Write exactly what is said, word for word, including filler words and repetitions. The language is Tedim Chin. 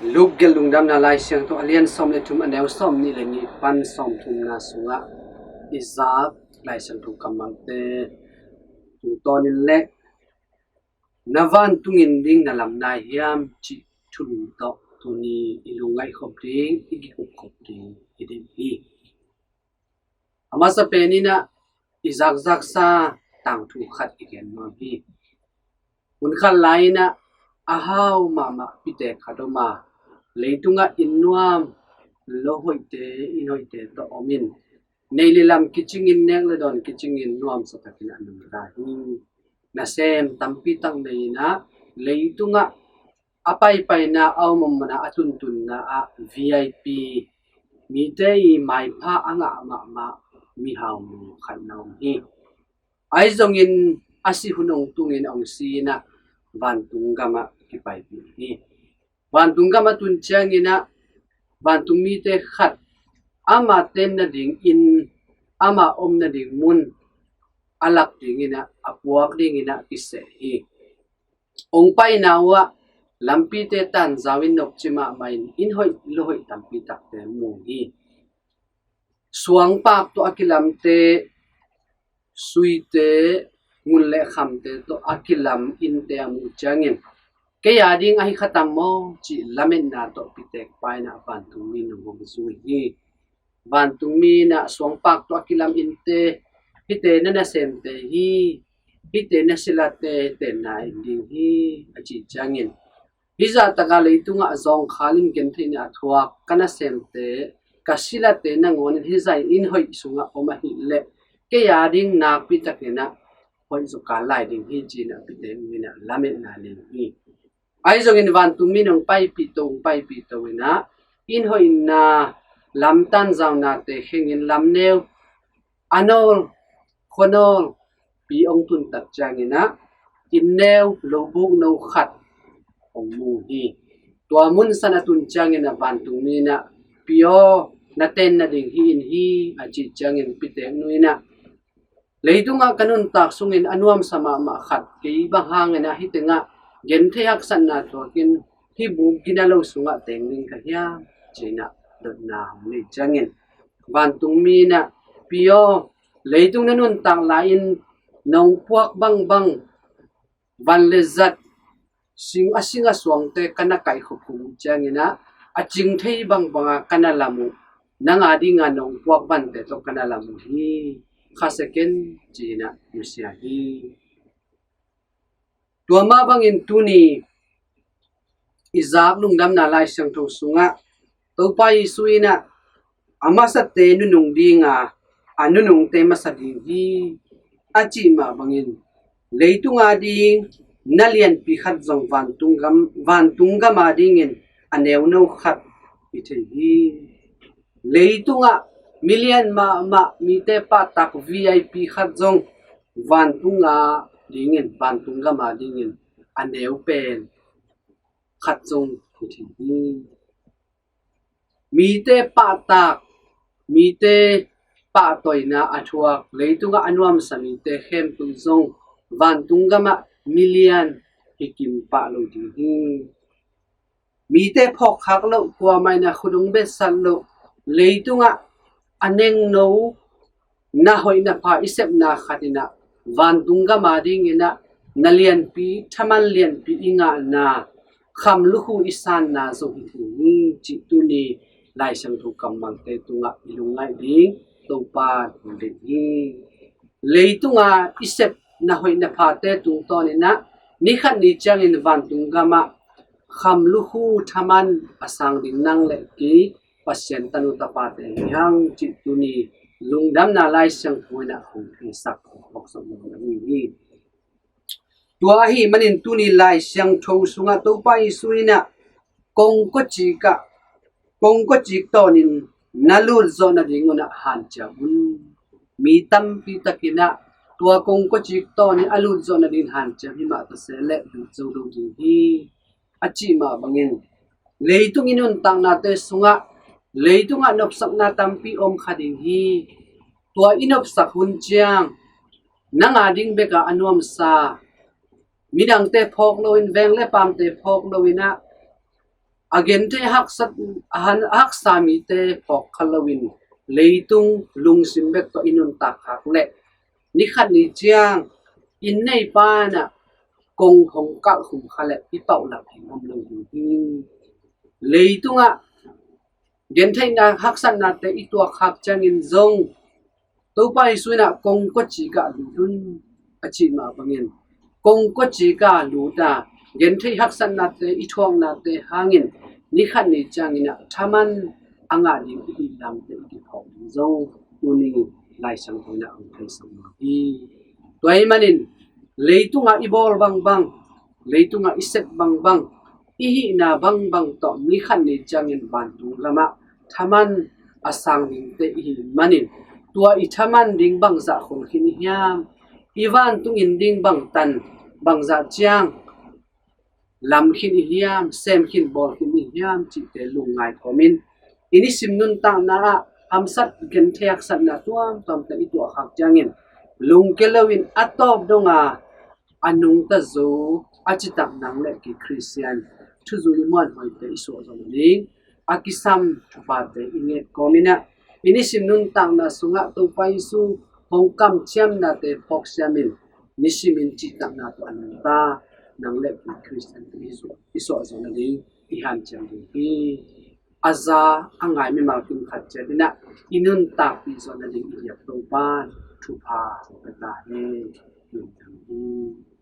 Luke gelh Lungdamna Lai Siangtho a lian sawm le thum, a neu sawm nih le nih pan sawm thumna sungah i zak Lai Siangtho kammalte tungtawnin le, "Na vantungin ding na lam nai hiam?" cih thulu tawh tuni i lungngaih khop ding, i kikup khop ding i deih hi. A masa peninah i zakzaksa tangthu khat i gen nuam hi. Hun khat lai-inah a hau mahmah pitek khat om a, leitungah inn nuam, lo hoihte, inn hoihte tawh om in, neih le lam kicingin, nek le dawn kicingin nuamsa takin a nungta hi. Nasem tampi tak nei-inah leitungah a paipaina, a om omna, a tuntunna ah V I P, mite i maipha a ngah mahmah mihau mu khat na om hi. Ahi zongin a sih hun hong tungin hong si-inah vantung gamah kipaipih hi. Vantung gamah tun cianginah vantung mite khat ama ten nading inn, ama om nading mun a lak dinginah, a puak dinginah kiseh hi. Hong paina uhah lampite tanzau in nopci mahmah in, inn hoih lo hoih tampi takte mu hi. Suangpak tawh a kilamte, suite, ngun le khamte tawh a kilam innte a muh ciangin, "Kei a ding ahi kha tam maw?" cih lametna tawh pitek paina vantung mi nung hong zui hi. Vantung mi inah, "Suangpak tawh a kilam innte, hihte na nasemte hi, hihte na silate tenna inn ding hi," a cih ciangin, "Hih zahtaka leitungah zawngkhalin gentheihna a thuak ka nasemte, ka silate nangawnin hih zah inn hoih sungah om ahih leh kei a ding nakpi takinah hoih zaw kal lai ding hi," ci-inah pitek mi inah lametna nei hi. Ahi zongin vantung mi in hong paipih to, hong paipih to inah inn hoihna lam tanzaunate khengin lamneu, a nawl, khuanawl pi hong tuntak cianginah inn neu, lo buk no khat hong mu hi. Tua mun san a tun cianginah vantung mi inah, "Pi aw, na ten nading hih inn hi," a cih ciangin pitek nu inah, "Leitungah ka nuntak sungin a nuamsa mahmah khat kei bang hanginah hih tengah genthei haksatna thuakin hih buk gina lo sungah teng ding ka hiam?" ci-inah dotna hong neih ciangin, vantung mi inah, "Pi aw, leitung na nuntak lai-in nong puak bangbang van le zat, sing a sing a suangte ka na kaihkhop uh cianginah a cing thei bangbanga ka na lam uh, nang a dinga nong puak vante tawh ka na lam uh hi. Khasia ken," ci-inah nusia hi. Tua mah bangin tuni i zak Lungdamna Lai Siangtho sungah Topa Jesu inah, "A masate nunung dinga, a nunungte masa ding hi," a cih mah bangin, leitung a ding na lianpi khat zong vantung gam, vantung gam a dingin a neuno khat hi thei hi. Leitungah milian mahmah mite pahtak V I P khat zong vantung a dingin, vantung gam a dingin a neu pen khat zong hi thei hi. Mite pahtak, mite pahtawina a thuak, leitungah a nuamsa mite khempeuh zong vantung gamah milian hi kim pah lo ding hi. Mite phawkkhak loh, kuamah inah khut hong betsat loh, leitungah a nengno, na hoih na pha i sepna khat inah vantung gam a dinginah na lianpi, thaman lianpi i ngahna, kham lukhu i sanna zong hi thei hi, cih tuni Lai Siangtho kammalte tungah i lungngaih ding Topa in deih hi. Leitunga i sep na hoih na phate tungtawninah ni khat ni ciangin vantung gamah kham lukhu thaman a sang ding nang le kei Pasian tanu tapate hi hang, cih tuni Lungdamna Lai Siangtho inah hong theisak, hong phawksak lo na hi hi. Tua ahih manin tuni Lai Siangtho sungah Topa Jesu inah kongkocik ah, kongkocik tawnin na lut zawh nadingunah hanciam un. Mi tampi takinah tua kongkocik tawnin a lut zawh nadingin hanciam hi mah ta sehleh lut zo lo ding hi, a cih mah bangin, leitung i nuntaknate sungah leitungah nopsakna tampi om kha ding hi. Tua i nopsak hun ciang nang a ding bekah a nuamsa, midangte phawk loin, veng le paamte phawk loinah A gentheih haksat, a han-, a haksa mite phawk kha loin leitung lungsim bek tawh i nuntak khak leh ni khat ni ciang inn neipa in ah kong hong kalh khum kha leh i paulap ding om lo ding hi. Leitungah gentheihna haksatnate i tuak khak ciangin zong Topa Jesu in ah kong kawcik ah lut un a cih mah bangin kong kawcik ah lut a, gentheih haksatnate i thuaknate hangin ni khat ni ciangin ah thaman a ngah ding i hih lamte i kiphawk ding zong tuni Lai Siangtho in ah hong theisak mah hi. Tua ahih manin leitungah i bawl bangbang, leitungah i sep bangbang, i hihna bangbang tawh ni khat ni ciangin vantung lamah thaman a sang dingte i hih manin tua i thaman ding bangzah khol khin i hiam, i vantung inn ding bangtan bangzah ciang lam khin i hiam, sem khin bawl khin i hiam cihte lungngai kawmin i nisim nuntakna ah hamsat gentheih haksatna tuamtuamte i tuah khak ciangin lungke loin a tawp donga a nungta zo a citak nang le kei Khristian thuzui muanhuaite i suah zo nading a kisam thuphate i nget kawmin ah i nisim nuntakna sungah Topa Jesu hong kamciamnate phawk siamin nisimin cihtakna tawh a nungta nang le kei Khristiante i suah, i suah zo nading i hanciam ding hi. A za a ngai mimal kim khat ciat in ah i nuntakpih zawh nading i biak Topa thupha ka ta hen. Lungdam hi.